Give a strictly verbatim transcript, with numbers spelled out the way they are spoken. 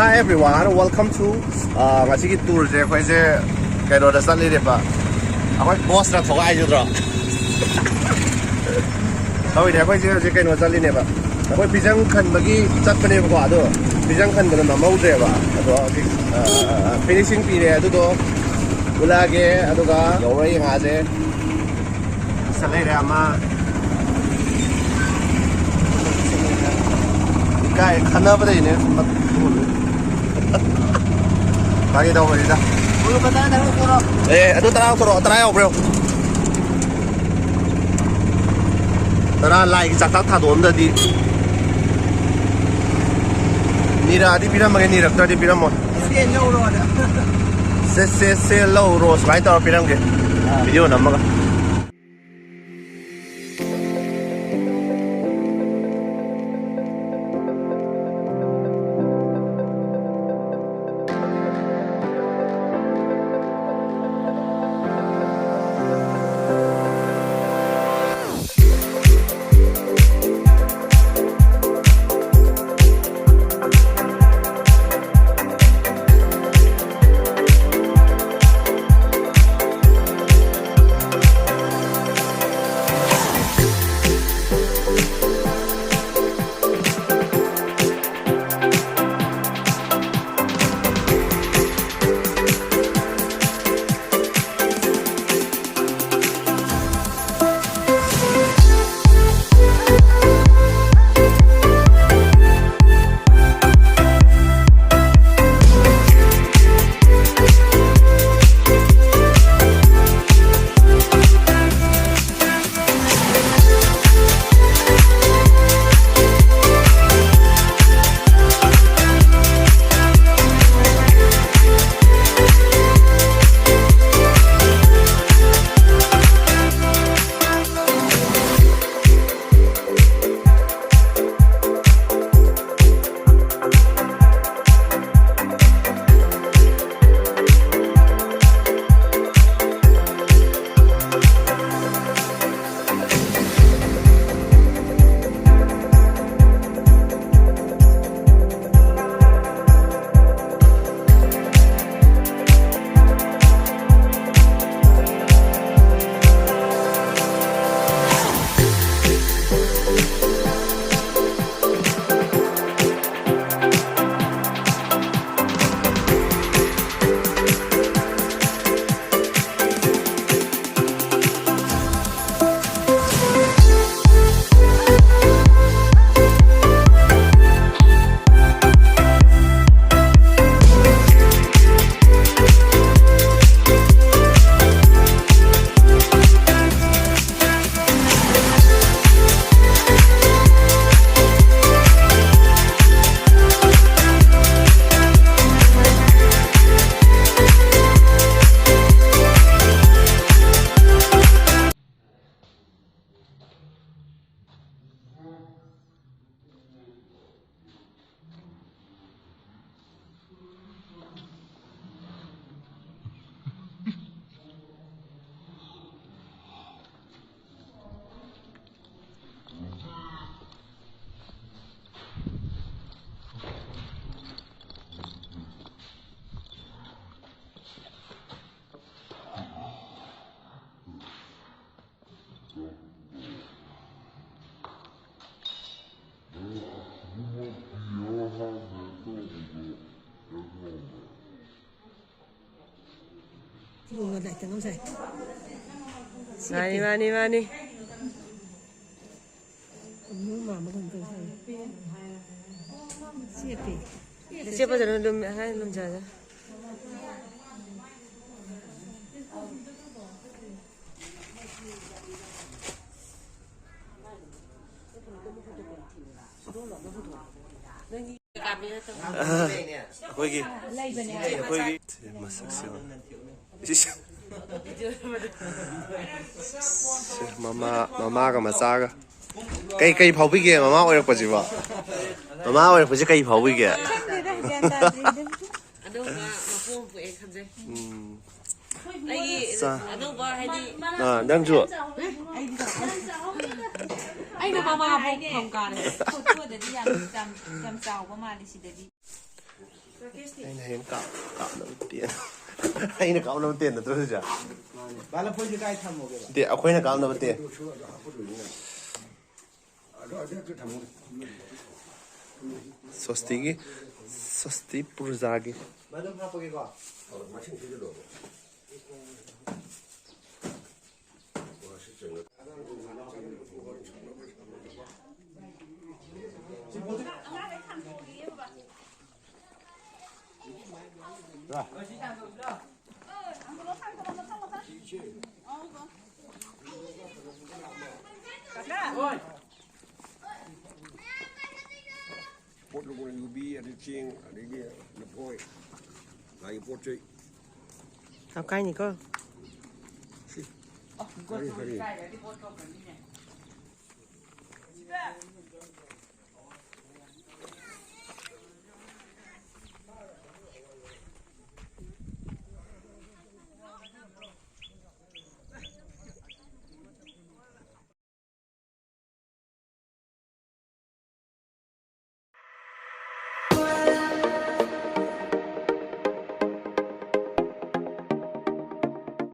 Hi everyone, welcome to, uh, ꯉꯁꯤꯒꯤ ꯇꯨꯔꯁꯦ ꯑꯩꯈꯣꯏꯁꯦ ꯀꯩꯅꯣꯗ ꯆꯠꯂꯤꯅꯦꯕ꯫ ꯑꯩꯈꯣꯏ ꯕꯣꯁꯅ ꯊꯣꯛꯂꯛꯏꯁꯤꯗ꯭ꯔꯣ? ꯇꯧꯔꯤꯅꯦ꯫ ꯑꯩꯈꯣꯏꯁꯦ ꯍꯧꯖꯤꯛ ꯀꯩꯅꯣ ꯆꯠꯂꯤꯅꯦꯕ꯫ ꯑꯩꯈꯣꯏ ꯐꯤꯖꯪ ꯈꯟꯕꯒꯤ ꯆꯠꯄꯅꯦꯕꯀꯣ, ꯑꯗꯣ ꯐꯤꯖꯪ ꯈꯟꯕꯗꯣ ꯅꯝꯍꯧꯗ꯭ꯔꯦꯕ꯫ ꯑꯗꯣ ꯍꯧꯖꯤꯛ ꯐꯤꯅꯤꯁꯤꯡ ꯄꯤꯔꯦ, ꯑꯗꯨꯗꯣ ꯎꯠꯂꯛꯑꯒꯦ꯫ ꯑꯗꯨꯒ ꯌꯧꯔ ꯌꯦꯡꯉꯛꯑꯁꯦ꯫ ꯁꯤꯗ ꯂꯩꯔꯦ ꯑꯃ꯫ ꯏꯀꯥꯏ ꯈꯟꯅꯕꯗꯩꯅꯦ꯫ ꯐꯥꯒꯤ ꯇꯧꯕꯅꯤꯗ꯫ ꯑꯦ, ꯑꯗꯨ ꯇꯔꯥ ꯂꯧꯊꯣꯔꯛꯑꯣ, ꯇꯔꯥ ꯌꯥꯎꯕ꯭ꯔꯣ? ꯇꯔꯥ ꯂꯥꯏꯒꯤ ꯆꯥꯛꯇꯥꯛ ꯊꯥꯗꯣꯛꯑꯝꯗꯗꯤ꯫ ꯅꯤꯔꯛꯑꯗꯤ ꯄꯤꯔꯝꯃꯒꯦ, ꯅꯤꯔꯛꯇ꯭ꯔꯗꯤ ꯄꯤꯔꯝꯃꯣꯏ꯫ ꯁꯦ, ꯁꯦ, ꯁꯦ, ꯂꯧꯔꯣ꯫ ꯁꯨꯃꯥꯏꯅ ꯇꯧꯔ ꯄꯤꯔꯝꯒꯦ꯫ ꯚꯤꯗꯤꯑꯣ ꯅꯝꯃꯒ꯫ ꯂꯣꯡꯅ ꯂꯥꯏꯇ ꯉꯝꯁꯥꯏ꯫ ꯃꯥꯅꯤ, ꯃꯥꯅꯤ, ꯃꯥꯅꯤ꯫ ꯑꯃꯨꯛ ꯃꯥꯃ ꯀꯩꯅꯣ ꯇꯧꯁꯥꯏ꯫ ꯆꯦꯞꯄꯤ꯫ ꯆꯦꯞꯄ ꯆꯠꯂꯨ, ꯂꯨꯝ-, ꯍꯥꯏ, ꯂꯨꯝꯖꯔꯦ꯫ ꯑꯩꯈꯣꯏꯒꯤ, ꯑꯩꯈꯣꯏꯒꯤ ꯃꯁꯛꯁꯤꯒ꯫ ꯁꯤ ꯃꯃꯥ, ꯃꯃꯥꯒ ꯃꯆꯥꯒ꯫ ꯀꯩ, ꯀꯩ ꯐꯥꯎꯕꯤꯒꯦ ꯃꯃꯥ ꯑꯣꯏꯔꯛꯄꯁꯤꯕꯣ? ꯃꯃꯥ ꯑꯣꯏꯔꯛꯄꯁꯤ ꯀꯩ ꯐꯥꯎꯕꯤꯒꯦ? ꯈꯪꯗꯦꯗ, ꯒ꯭ꯌꯥꯟ ꯇꯥꯗ꯭ꯔꯤꯗ꯫ ꯑꯅꯧꯕ ꯃꯄꯣ ꯑꯃ ꯄꯣꯛꯑꯦ ꯈꯟꯖꯩ꯫ ꯎꯝ꯫ ꯑꯩꯒꯤ ꯆꯥ-, ꯑꯅꯧꯕ ꯍꯥꯏꯗꯤ ꯑꯥ, ꯅꯪꯁꯨ? ꯑꯩꯗꯤ ꯇꯧꯔꯛꯑꯣꯏ꯫ ꯑꯩꯅ ꯃꯃꯥ ꯐꯥꯎ ꯐꯝ ꯀꯥꯔꯦ꯫ ꯐꯣꯇꯣꯗꯗꯤ ꯌꯥꯝ, ꯌꯥꯝ, ꯌꯥꯝ ꯆꯥꯎꯕ ꯃꯥꯜꯂꯤ ꯁꯤꯗꯗꯤ꯫ ꯑꯩꯅ ꯍꯌꯦꯡ ꯀꯥꯞ-, ꯀꯥꯞꯅꯕ ꯇꯦꯟ꯫ ꯑꯩꯅ ꯀꯥꯞꯅꯕ ꯇꯦꯟ ꯅꯠꯇ꯭ꯔꯣ ꯁꯤꯁꯦ? ꯕꯥ, ꯂꯐꯣꯏꯁꯦ ꯀꯥꯏ ꯊꯝꯃꯣꯒꯦꯕ? ꯅꯠꯇꯦ, ꯑꯩꯈꯣꯏꯅ ꯀꯥꯞꯅꯕ ꯇꯦꯟ꯫ ꯑꯗꯣ ꯑꯗꯨ ꯍꯦꯛꯇ ꯊꯝꯃꯨꯅꯦ꯫ ꯁ꯭ꯋꯁꯇꯤꯒꯤ, ꯁ꯭ꯋꯁꯇꯤ ꯄꯨꯔꯖꯥꯒꯤ꯫ ꯃꯗꯨꯝ ꯍꯥꯞꯄꯒꯦꯀꯣ꯫ ꯑꯣ, ꯃꯁꯤꯡ ꯊꯤꯖꯤꯜꯂꯣꯕ꯫ ꯄꯣꯠ ꯂꯨꯝꯕ ꯌꯨꯕꯤ, ꯑꯗꯩ ꯆꯦꯡ, ꯑꯗꯒꯤ ꯂꯐꯣꯏ, ꯂꯥꯏꯒꯤ ꯄꯣꯠ ꯆꯩ꯫ ꯌꯥꯝ ꯀꯥꯏꯅꯤꯀꯣ꯫ ꯁꯤ꯫ ꯀꯔꯤ, ꯀꯔꯤ?